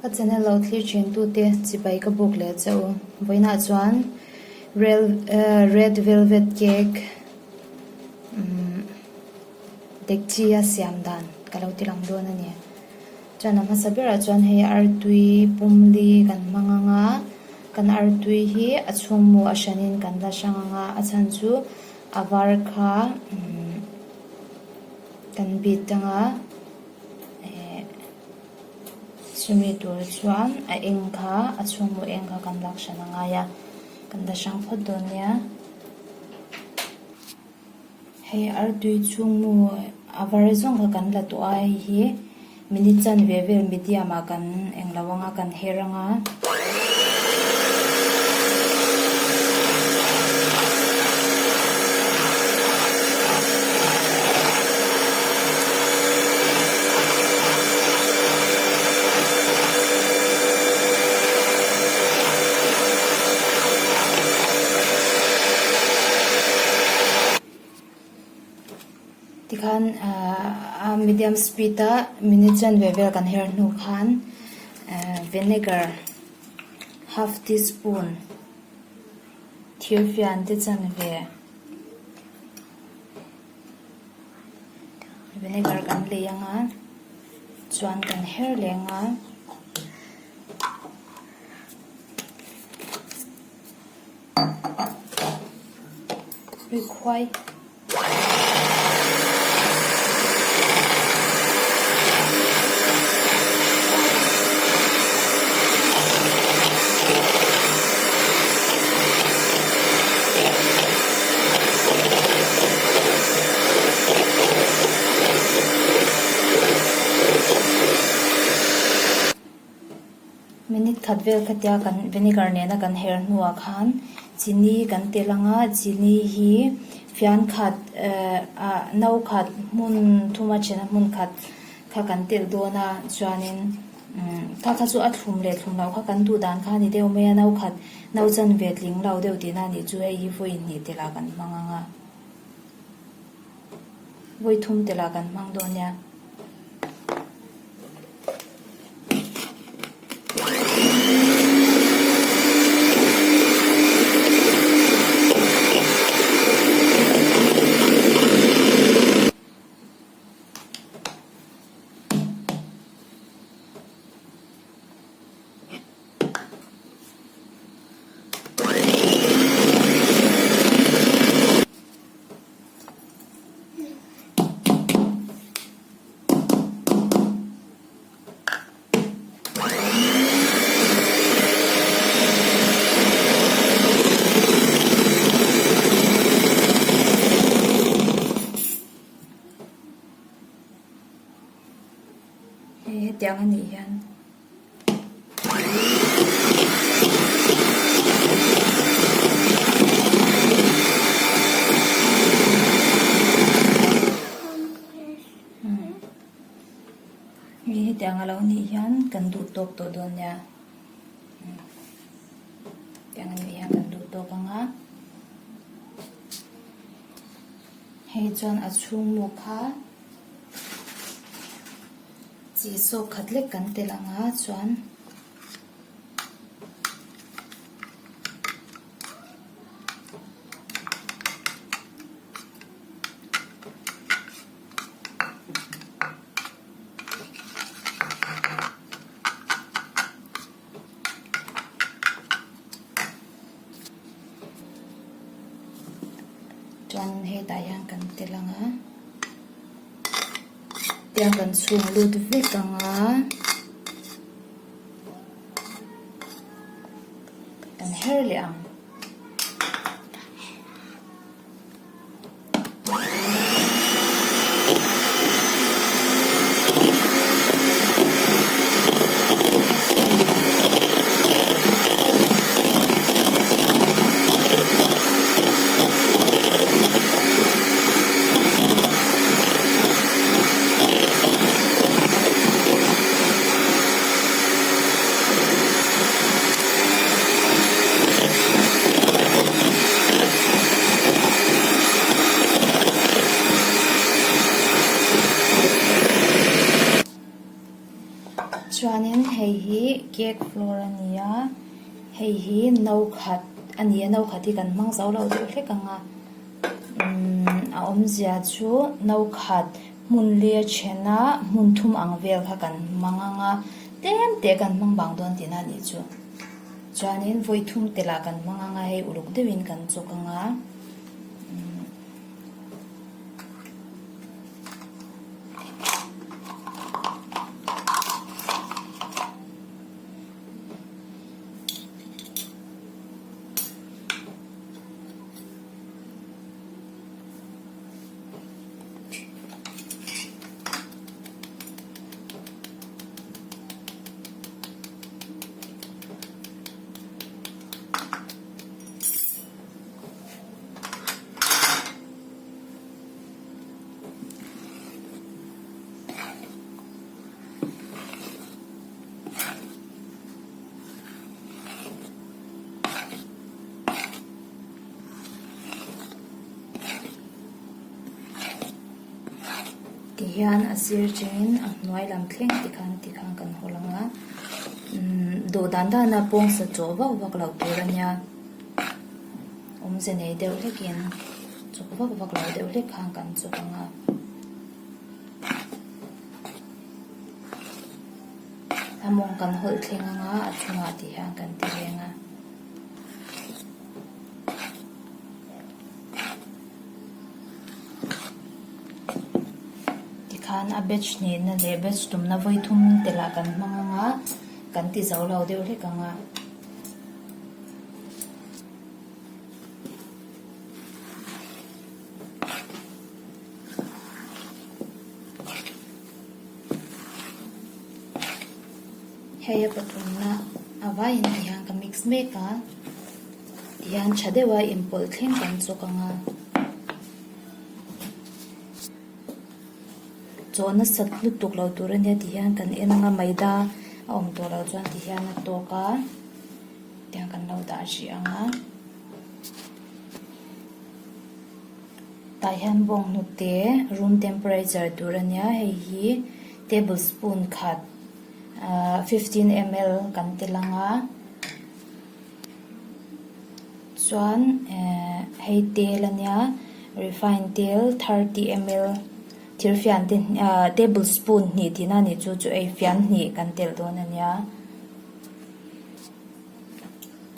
Ka channel lo thlir thin tute chibai ka buk leh che u. Vawiinah chuan red velvet cake umm dekchi a siam dan ka lo ti lang dawn a ni. Chuan a hmasa berah chuan hei artui pumli kan hmang ang a, kan artui hi a chhungmu a hranin kan la hrang ang a, a chhan chu a var kha umm kan bit ang a eh chumi tur chuan a eng kha a chhungmu eng kha kan lak hran a ngai a, kan la hrang phawt dawn nia. Hei artui chhungmu a var zawng kha kan la tawh a hei hi minute chanve vel medium ah kan englo anga kan her anga. Tikhan a medium speed a minute chanve vel kan her hnu khan vinegar half teaspoon thirfian te chanve vinegar kan lei anga chuan kan her leh anga. Rikhuai. Minute khat vel khatia kan vinegar nena kan her hnuah khan chini kan tel ang a, chini hi fian khat eh ah no khat hmun thuma thena hmun khat kha kan telh dawn a chuanin umm kha kha chu a thlum leh thlum loh kha kan duh dan kha a ni deuh mai a no khat no chanve tling lo deuh tihna a nih chu hei hi vawi hnih telh ah kan hmang ang a vawi thum telh ah kan hmang dawn nia. Hei hetiang a nih hian. Hei hetiang a lo nih hian kan duh tawk tawh dawn nia hetiang a nih hian kan duh tawk ang a hei chuan a chhung mu kha chi sawk khat lek kan tel ang a chuan. Chuan hetah hian kan tel ang a tiang kan chhung lut vek ang a kan her leh ang. Chuanin hei hi cake flour a ni a, hei hi no khat a ni a, no khat hi kan hmang zo lo deuh hlek ang a, umm a awmzia chu no khat hmun li a then a, hmun thum ang vel kha kan hmang ang a, tlem teh kan hmang bang dawn tihna a nih chu. Chuanin vawi thum telh ah kan hmang ang a, hei uluk deuhin kan chawk ang a. Tihian a sir chengin a hnuai lam thleng tikhan tikhan kan haw lang a umm duh dan dan a pawngsa chawh vak vak loh tur a nia. Awmze nei deuh hlekin chawk vak vak lo deuh hlek khan kan chawk ang a. A mawng kan hawlh thleng ang a, a chungah tih hian kan ti reng a. Tikhan a batch hnihna leh batch tumna vawi thum telh ah kan hmang ang a, kan ti zo lo deuh hlek ang a. Hei a pathumna a vaiin ti hian ka mix mek a tihian tha deuha inpawlh thleng kan chawk ang a. Chaw nasat lutuk lo tur ania ti hian kan en anga maida a awm tawh loh chuan ti hian a tawk a tiang kan lo dah hrih ang a tah hian bawnghnute room temperature tur ania hei hi tablespoon khat ahh fifteen ml kan tel ang a chuan ehh hei tel ania refine tel thirty ml thir fian te ahh tablespoon hnih tihna a nih chu chu ei fian hnih kan telh dawn ania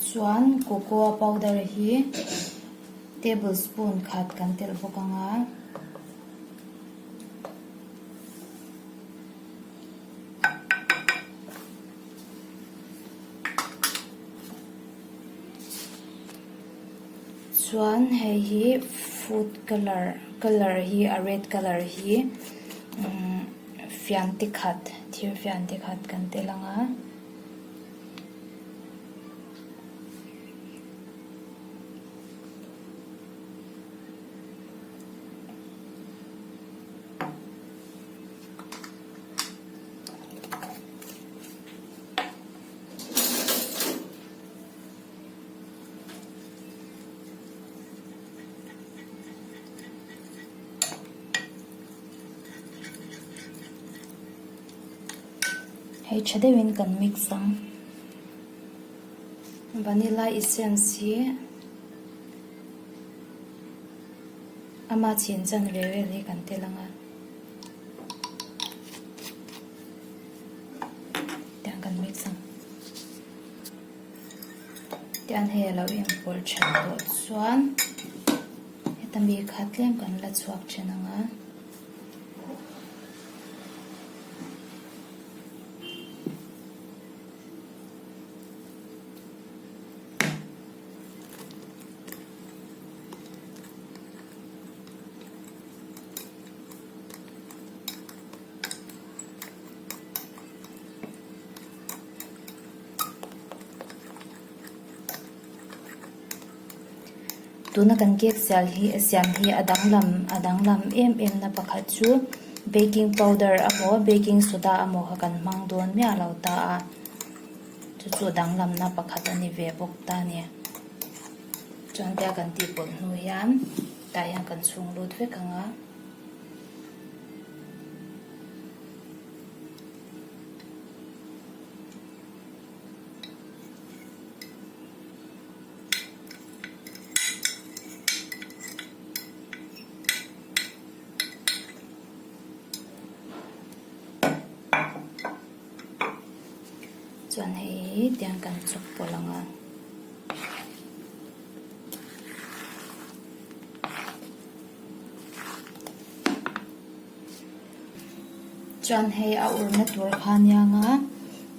chuan cocoa powder hi tablespoon khat kan telh bawk ang a. Chuan hei hi food colour colour hi a red colour hi umm fian te khat thir fian te khat kan tel ang a. Hei tha deuhin kan mix ang. Vanilla essence hi ama chhin chan ve vel hi kan tel ang a. Tiang kan mix ang. Tiang hei a lo inpawlh that tawh chuan heta mi kha tlem kan la chhuak then ang a. Tuna kan cake sial hi siam hi a danglam a danglam em em na pakhat chu baking powder emaw baking soda emaw kha kan hmang dawn miah lo ta a chu chu danglamna pakhat a ni ve bawk ta a ni chuan tia kan tih pawlh hnu hian tah hian kan chhung lut vek ang a. Chuan hei hi tiang kan chawk pawlh ang a. Chuan hei a urna tur kha ania ang a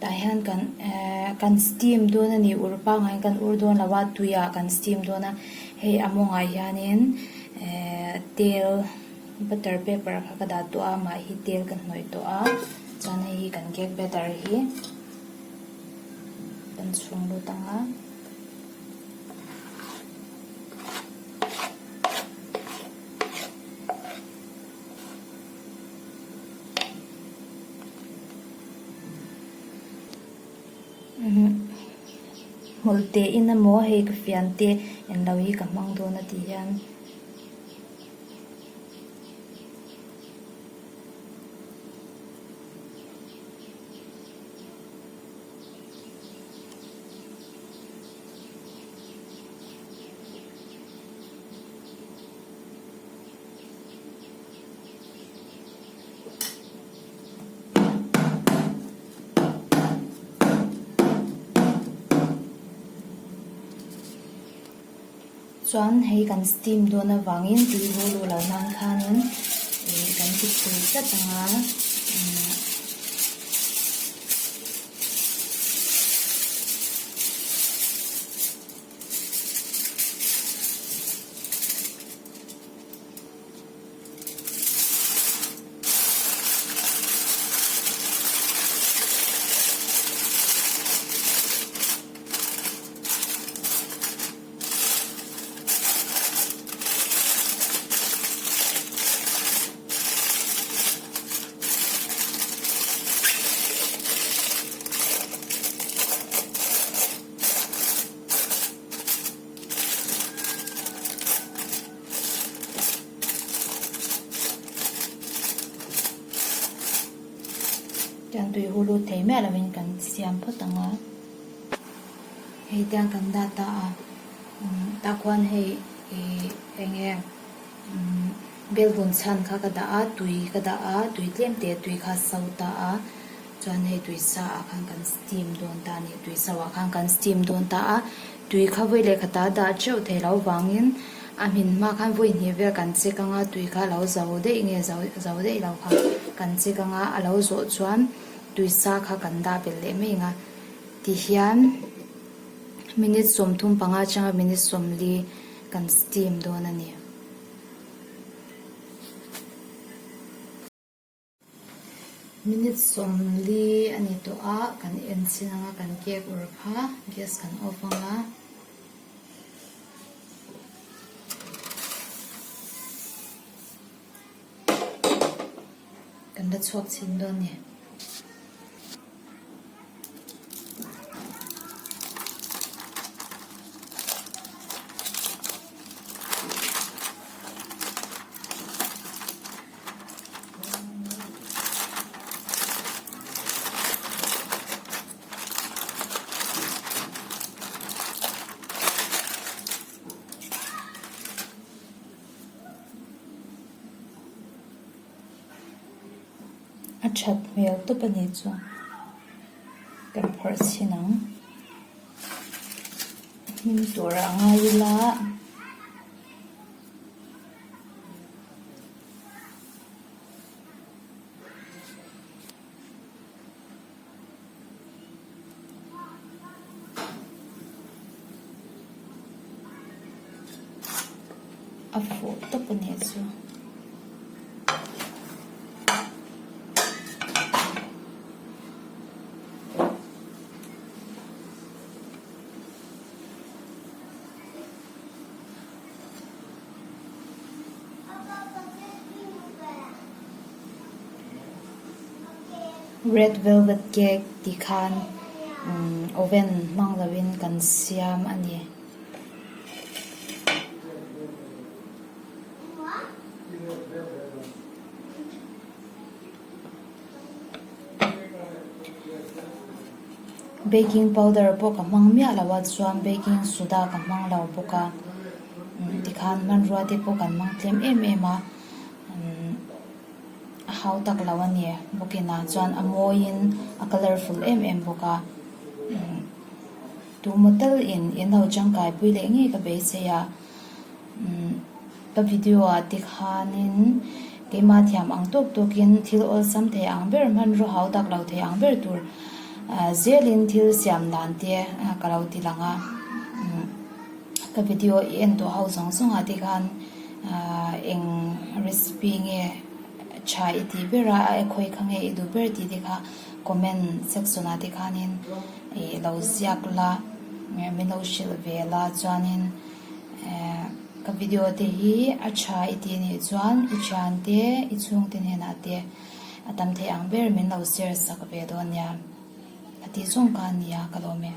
tah hian kan ehh kan steam dawn a ni ur pangngai in kan ur dawn lo a tuiah kan steam dawn a hei a mawngah hianin ehh tel butter paper kha ka dah tawh a amah hi tel ka hnawih tawh a chuan hei hi kan cake batter hi kan chhung lut ang a. Hmawlh teh in emaw hei ka fian te englo hi ka hmang dawn a tih hian. Chuan hei kan steam dawn avangin tui hu luh loh nan khanin ih kan ti phui tlat ang a. Tiang tui hu lut thei miah lovin kan siam phawt ang a, hei tiang kan dah ta a, tah khuan hei ih eng nge bel vawn chhan kha ka dah a, tui ka dah a, tui tlem te tui kha a so ta a. Chuan hei tui sa ah khan kan steam dawn ta a ni. Tui so ah khan kan steam dawn ta a. Tui kha vawi leh khat a dah teuh thei lo vangin a hmin hma khan vawi hnih vel kan check ang a, tui kha a lo zo daih nge zo zo daih lo kha kan check ang a, a lo zawh chuan tui sa kha kan dah belh leh mai ang a. Tihian minute 35 atanga minute 40 kan steam dawn a ni. Minute 40 a ni tawh a, kan en chin ang a, kan cake ur kha gas kan off ang a. Kan la chhuak chhin dawn a ni. A that hmel tawp a ni chu kan phawrh chhin ang hnim turah a ngai ila. A fuh tawp a nih chu. Red velvet cake tih khan oven hmang lovin kan siam a ni. Baking powder pawh ka hmang miah lo a chuan baking soda ka hmang lo bawk a tikhan hmanrua te pawh kan hmang tlem em em a a hau tak lo a ni bawkin ah chuan a mawiin a colourful em em bawk a. Tumaw tal in in lo tangkai pui leh ngei ka beisei a. Ka video ah te khanin keimah thiam ang tawk tawkin thil awlsam thei ang ber hmanraw hau tak lo thei ang ber tur zelin thil siam dan te ka lo ti lang a. Ka video i en tawh ho zawng zawng ah te khan eng recipe nge tha i tih ber a, a khawi kha nge i duh ber tih te kha comment section ah te khanin ih lo ziak la min lo hrilh ve la chuanin eh ka video te hi a tha i tih anih chuan i thian te i chhungte hnenah te a tam thei ang ber min lo share sak ve dawn nia a tih zawng kha a nia ka lawm e.